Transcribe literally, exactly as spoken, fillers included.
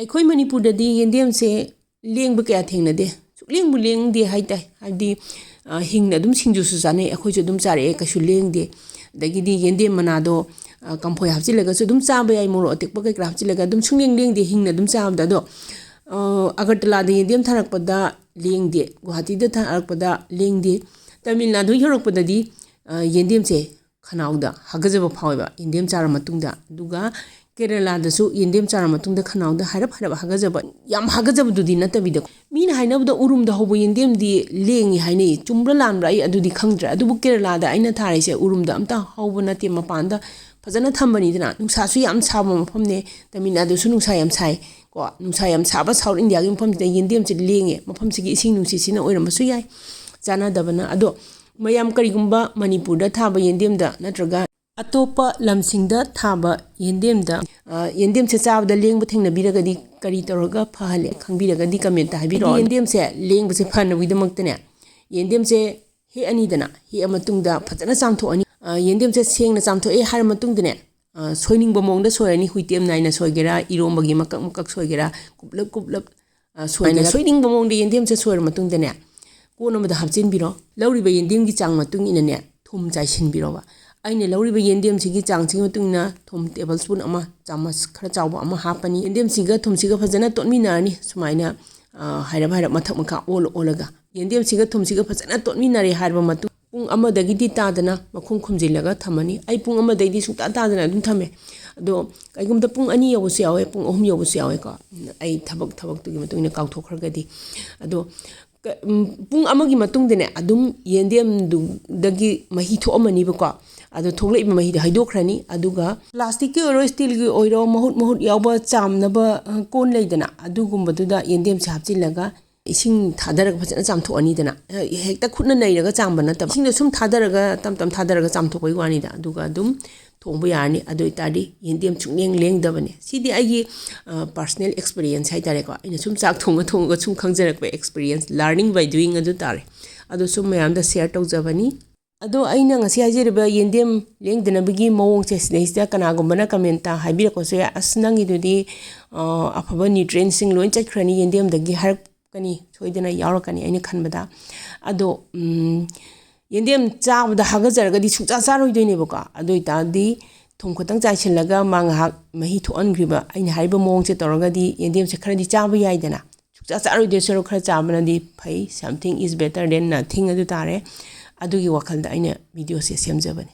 ꯑꯩꯈꯣꯏ ꯃꯅꯤꯄꯨꯔꯗꯗꯤ ꯌꯦꯟꯗꯦꯝꯁꯦ ꯂꯦꯡꯕ ꯀꯌꯥ ꯊꯦꯡꯅꯗꯦ꯫ ꯁꯨꯛꯂꯦꯡꯕꯨ ꯂꯦꯡꯗꯦ ꯍꯥꯏꯇꯥꯏ꯫ ꯍꯥꯏꯕꯗꯤ, ꯑ, ꯍꯤꯡꯅ ꯑꯗꯨꯝ ꯁꯤꯡꯖꯨꯁꯨ ꯆꯥꯅꯩ꯫ ꯑꯩꯈꯣꯏꯁꯨ ꯑꯗꯨꯝ ꯆꯥꯔꯛꯑꯦ, ꯀꯩꯁꯨ ꯂꯦꯡꯗꯦ꯫ ꯑꯗꯒꯤꯗꯤ ꯌꯦꯟꯗꯦꯝ ꯃꯅꯥꯗꯣ, ꯑ, ꯀꯝꯐꯣꯏ ꯍꯥꯞꯆꯤꯜꯂꯒꯁꯨ ꯑꯗꯨꯝ ꯆꯥꯕ ꯌꯥꯏ, ꯃꯣꯔꯣꯛ ꯑꯇꯦꯛꯄ ꯀꯩꯀꯔꯥ ꯍꯥꯞꯆꯤꯜꯂꯒ ꯑꯗꯨꯝ ꯁꯨꯡꯂꯦꯡ ꯂꯦꯡꯗꯦ ꯍꯤꯡꯅ ꯑꯗꯨꯝ ꯆꯥꯕꯗ꯫ ꯑꯗꯣ, ꯑ, ꯑꯒꯔꯇꯂꯥꯗ ꯌꯦꯟꯗꯦꯝ ꯊꯥꯔꯛꯄꯗ ꯂꯦꯡꯗꯦ, ꯒꯨꯍꯥꯇꯤꯗ ꯊꯥꯔꯛꯄꯗ ꯂꯦꯡꯗꯦ꯫ ꯇꯥꯃꯤꯜ ꯅꯥꯗꯨ ꯌꯧꯔꯛꯄꯗꯗꯤ, ꯑ, ꯌꯦꯟꯗꯦꯝꯁꯦ ꯈꯅꯥꯎꯗ ꯍꯥꯒꯠꯆꯕ ꯐꯥꯎꯋꯦꯕ ꯌꯦꯟꯗꯦꯝ ꯆꯥꯔ ꯃꯇꯨꯡꯗ꯫ ꯑꯗꯨꯒ ꯀꯦꯔꯂꯥꯗꯁꯨ ꯌꯦꯟꯗꯦꯝ ꯆꯥꯔ ꯃꯇꯨꯡꯗ ꯈꯅꯥꯎꯗ ꯍꯥꯏꯔꯞ ꯍꯥꯏꯔꯞ ꯍꯥꯒꯠꯆꯕ, ꯌꯥꯝ ꯍꯥꯒꯠꯆꯕꯗꯨꯗꯤ ꯅꯠꯇꯕꯤꯗ꯫ ꯃꯤꯅ ꯍꯥꯏꯅꯕꯗ ꯎꯔꯨꯝꯗ ꯍꯧꯕ ꯌꯦꯟꯗꯦꯝꯗꯤ ꯂꯦꯡꯉꯤ ꯍꯥꯏꯅꯩ꯫ ꯆꯨꯝꯕ꯭ꯔꯥ ꯂꯥꯟꯕ꯭ꯔꯥ ꯑꯩ ꯑꯗꯨꯗꯤ ꯈꯪꯗ꯭ꯔꯦ꯫ ꯑꯗꯨꯕꯨ ꯀꯦꯔꯂꯥꯗ ꯑꯩꯅ ꯊꯥꯔꯤꯁꯦ ꯎꯔꯨꯝꯗ ꯑꯝꯇ ꯍꯧꯕ ꯅꯠꯇꯦ, ꯃꯄꯥꯟꯗ ꯐꯖꯅ ꯊꯝꯕꯅꯤꯗꯅ꯫ ꯅꯨꯡꯁꯥꯁꯨ ꯌꯥꯝ ꯁꯥꯕ ꯃꯐꯝꯅꯦ꯫ ꯇꯥꯃꯤꯜ ꯅꯥꯗꯨꯁꯨ ꯅꯨꯡꯁꯥ ꯌꯥꯝ ꯁꯥꯏ꯫ ꯀꯣ, ꯅꯨꯡꯁꯥ ꯌꯥꯝ ꯁꯥꯕ ꯁꯥꯎꯠ ꯏꯟꯗꯤꯌꯥꯒꯤ ꯃꯐꯝꯁꯤꯗ ꯌꯦꯟꯗꯦꯝꯁꯦ ꯂꯦꯡꯉꯦ꯫ ꯃꯐꯝꯁꯤꯒꯤ ꯏꯁꯤꯡ ꯅꯨꯡꯁꯤꯠꯁꯤꯅ ꯑꯣꯏꯔꯝꯕꯁꯨ ꯌꯥꯏ, ꯆꯥꯟꯅꯗꯕꯅ꯫ ꯑꯗꯣ ꯃꯌꯥꯝ ꯀꯔꯤꯒꯨꯝꯕ ꯃꯅꯤꯄꯨꯔꯗ ꯊꯥꯕ ꯌꯦꯟꯗꯦꯝꯗ ꯅꯠꯇ꯭ꯔꯒ ꯑꯇꯣꯞꯄ ꯂꯝꯁꯤꯡꯗ ꯊꯥꯕ ꯌꯦꯟꯗꯦꯝꯗ, ꯑ, ꯌꯦꯟꯗꯦꯝꯁꯦ ꯆꯥꯕꯗ ꯂꯦꯡꯕ ꯊꯦꯡꯅꯕꯤꯔꯒꯗꯤ ꯀꯔꯤ ꯇꯧꯔꯒ ꯐꯍꯜꯂꯦ ꯈꯪꯕꯤꯔꯒꯗꯤ ꯀꯃꯦꯟꯇ ꯍꯥꯏꯕꯤꯔꯛꯑꯣ꯫ ꯌꯦꯟꯗꯦꯝꯁꯦ ꯂꯦꯡꯕꯁꯦ ꯐꯅꯕꯒꯤꯗꯃꯛꯇꯅꯦ, ꯌꯦꯟꯗꯦꯝꯁꯦ ꯍꯦꯛꯑꯅꯤꯗꯅ, ꯍꯦꯛꯑ ꯃꯇꯨꯡꯗ ꯐꯖꯅ ꯆꯥꯝꯊꯣꯛꯑꯅꯤ꯫ ꯑ, ꯌꯦꯟꯗꯦꯝꯁꯦ ꯁꯦꯡꯅ ꯆꯥꯝꯊꯣꯛꯑꯦ ꯍꯥꯏꯔ ꯃꯇꯨꯡꯗꯅꯦ, ꯑ, ꯁꯣꯏꯅꯤꯡꯕ ꯃꯑꯣꯡꯗ ꯁꯣꯏꯔꯅꯤ, ꯍꯨꯏꯇꯦꯝ ꯅꯥꯏꯅ ꯁꯣꯏꯒꯦꯔꯥ, ꯏꯔꯣꯝꯕꯒꯤ ꯃꯀꯛ ꯃꯀꯛ ꯁꯣꯏꯒꯦꯔꯥ, ꯀꯨꯞꯂꯞ ꯀꯨꯞꯂꯞ, ꯑ, ꯁꯣꯏꯅ ꯁꯣꯏꯅꯤꯡꯕ ꯃꯑꯣꯡꯗ ꯌꯦꯟꯗꯦꯝꯁꯦ ꯁꯣꯏꯔ ꯃꯇꯨꯡꯗꯅꯦ, ꯀꯣꯟ ꯑꯃꯗ ꯍꯥꯞꯆꯤꯟꯕꯤꯔꯣ꯫ ꯂꯧꯔꯤꯕ ꯌꯦꯟꯗꯦꯝꯒꯤ ꯆꯥꯡ ꯃꯇꯨꯡ ꯏꯟꯅꯅꯦ ꯊꯨꯝ ꯆꯥꯏꯁꯤꯟꯕꯤꯔꯣꯕ꯫ ꯑꯩꯅ ꯂꯧꯔꯤꯕ ꯌꯦꯟꯗꯦꯝꯁꯤꯒꯤ ꯆꯥꯡꯁꯤꯒꯤ ꯃꯇꯨꯡ ꯏꯟꯅ ꯊꯨꯝ ꯇꯦꯕꯜ ꯁ꯭ꯄꯨꯟ ꯑꯃ, ꯆꯥꯃꯁ ꯈꯔ ꯆꯥꯎꯕ ꯑꯃ ꯍꯥꯞꯄꯅꯤ꯫ ꯌꯦꯟꯗꯦꯝꯁꯤꯒ ꯊꯨꯝꯁꯤꯒ ꯐꯖꯅ ꯇꯣꯠꯃꯤꯟꯅꯔꯅꯤ꯫ ꯁꯨꯃꯥꯏꯅ, ꯑ, ꯍꯥꯏꯔꯞ ꯍꯥꯏꯔꯞ ꯃꯊꯛ ꯃꯈꯥ ꯑꯣꯜꯂ ꯑꯣꯜꯂꯒ ꯌꯦꯟꯗꯦꯝꯁꯤꯒ ꯊꯨꯝꯁꯤꯒ ꯐꯖꯅ ꯇꯣꯠꯃꯤꯟꯅꯔꯦ ꯍꯥꯏꯔꯕ ꯃꯇꯨꯡ ꯄꯨꯡ ꯑꯃꯗꯒꯤꯗꯤ ꯇꯥꯗꯅ ꯃꯈꯨꯝ ꯈꯨꯝꯖꯤꯜꯂꯒ ꯊꯝꯃꯅꯤ꯫ ꯑꯩ ꯄꯨꯡ ꯑꯃꯗꯩꯗꯤ ꯁꯨꯡꯇꯥ ꯇꯥꯗꯅ ꯑꯗꯨꯝ ꯊꯝꯃꯦ꯫ ꯑꯗꯣ ꯀꯩꯒꯨꯝꯕꯗ ꯄꯨꯡ ꯑꯅꯤ ꯌꯧꯕꯁꯨ ꯌꯥꯎꯋꯦ, ꯄꯨꯡ ꯑꯍꯨꯝ ꯌꯧꯕꯁꯨ ꯌꯥꯎꯋꯦꯀꯣ꯫ ꯑꯩ ꯊꯕꯛ, ꯊꯕꯛꯇꯨꯒꯤ ꯃꯇꯨꯡ ꯏꯟꯅ ꯀꯥꯎꯊꯣꯛꯈ꯭ꯔꯒꯗꯤ꯫ ꯑꯗꯣ ꯀ-, ꯎꯝ, ꯄꯨꯡ ꯑꯃꯒꯤ ꯃꯇꯨꯡꯗꯅꯦ ꯑꯗꯨꯝ ꯌꯦꯟꯗꯦꯝꯗꯨꯗꯒꯤ ꯃꯍꯤ ꯊꯣꯛꯑꯝꯃꯅꯤꯕꯀꯣ꯫ ꯑꯗꯣ ꯊꯣꯛꯂꯛꯏꯕ ꯃꯍꯤꯗꯣ ꯍꯩꯗꯣꯛꯈ꯭ꯔꯅꯤ꯫ ꯑꯗꯨꯒ ꯄ꯭ꯂꯥꯁꯇꯤꯛꯀꯤ ꯑꯣꯏꯔꯣ, ꯁ꯭ꯇꯤꯜꯒꯤ ꯑꯣꯏꯔꯣ, ꯃꯍꯨꯠ ꯃꯍꯨꯠ ꯌꯥꯎꯕ ꯆꯥꯝꯅꯕ, ꯑ, ꯀꯣꯟ ꯂꯩꯗꯅ, ꯑꯗꯨꯒꯨꯝꯕꯗꯨꯗ ꯌꯦꯟꯗꯦꯝꯁꯦ ꯍꯥꯞꯆꯤꯜꯂꯒ ꯏꯁꯤꯡ ꯊꯥꯗꯔꯒ ꯐꯖꯅ ꯆꯥꯝꯊꯣꯛꯑꯅꯤꯗꯅ꯫ ꯍꯦꯛꯇ ꯈꯨꯠꯅ ꯅꯩꯔꯒ ꯆꯥꯝꯕ ꯅꯠꯇꯕ, ꯏꯁꯤꯡꯗꯣ ꯁꯨꯝ ꯊꯥꯗꯔꯒ, ꯇꯞ ꯇꯞ ꯊꯥꯗꯔꯒ ꯆꯥꯝꯊꯣꯛꯄꯒꯤ ꯋꯥꯅꯤꯗ꯫ ꯑꯗꯨꯒ ꯑꯗꯨꯝ ꯊꯣꯡꯕ ꯌꯥꯔꯅꯤ꯫ ꯑꯗꯨ ꯑꯣꯏꯇꯥꯔꯗꯤ ꯌꯦꯟꯗꯦꯝ ꯁꯨꯡꯂꯦꯡ ꯂꯦꯡꯗꯕꯅꯦ꯫ ꯁꯤꯗꯤ ꯑꯩꯒꯤ, ꯑ, personal experience ꯍꯥꯏꯇꯥꯔꯦꯀꯣ꯫ ꯑꯩꯅ ꯁꯨꯝ ꯆꯥꯛ ꯊꯣꯡꯉ ꯊꯣꯡꯉꯒ ꯁꯨꯝ ꯈꯪꯖꯔꯛꯄ experience, learning by doing ꯑꯗꯨ ꯇꯥꯔꯦ꯫ ꯑꯗꯣ ꯁꯨꯝ ꯃꯌꯥꯝꯗ share ꯇꯧꯖꯕꯅꯤ꯫ ꯑꯗꯣ ꯑꯩꯅ ꯉꯁꯤ ꯍꯥꯏꯖꯔꯤꯕ ꯌꯦꯟꯗꯦꯝ ꯂꯦꯡꯗꯅꯕꯒꯤ ꯃꯑꯣꯡꯁꯦ, ꯁꯤꯗꯩꯁꯤꯗ ꯀꯅꯥꯒꯨꯝꯕꯅ ꯀꯃꯦꯟꯇ ꯍꯥꯏꯕꯤꯔꯛꯄꯁꯨ ꯌꯥꯏ, "ꯑꯁ, ꯅꯪꯒꯤꯗꯨꯗꯤ, ꯑ, ꯑꯐꯕ ꯅ꯭ꯌꯨꯇ꯭ꯔꯤꯌꯦꯟꯁꯤꯡ ꯂꯣꯏ ꯆꯠꯈ꯭ꯔꯅꯤ, ꯌꯦꯟꯗꯦꯝꯗꯒꯤ ꯍꯥꯏꯔꯛꯀꯅꯤ, ꯁꯣꯏꯗꯅ ꯌꯥꯎꯔꯛꯀꯅꯤ", ꯑꯩꯅ ꯈꯟꯕꯗ꯫ ꯑꯗꯣ, ꯎꯝ, ꯌꯦꯟꯗꯦꯝ ꯆꯥꯕꯗ ꯍꯥꯒꯠꯆꯔꯒꯗꯤ ꯁꯨꯡꯆꯥ ꯆꯥꯔꯣꯏꯗꯣꯏꯅꯦꯕꯀꯣ꯫ ꯑꯗꯨ ꯑꯣꯏꯇꯥꯔꯗꯤ ꯊꯨꯝ ꯈꯛꯇꯪ ꯆꯥꯏꯁꯤꯜꯂꯒ ꯃꯥ ꯉꯥꯏꯍꯥꯛ ꯃꯍꯤ ꯊꯣꯛꯍꯟꯈ꯭ꯔꯤꯕ, ꯑꯩꯅ ꯍꯥꯏꯔꯤꯕ ꯃꯑꯣꯡꯁꯦ ꯇꯧꯔꯒꯗꯤ ꯌꯦꯟꯗꯦꯝꯁꯦ ꯈꯔꯗꯤ ꯆꯥꯕ ꯌꯥꯏꯗꯅ꯫ ꯁꯨꯡꯆꯥ ꯆꯥꯔꯣꯏꯗꯣꯏ ꯁꯔꯨꯛ ꯈꯔ ꯆꯥꯕꯅꯗꯤ ꯐꯩ, "Something is better than nothing" ꯑꯗꯨ ꯇꯥꯔꯦ꯫ ꯑꯗꯨꯒꯤ ꯋꯥꯈꯜꯗ ꯑꯩꯅ ꯚꯤꯗꯤꯑꯣꯁꯦ ꯁꯦꯝꯖꯕꯅꯤ꯫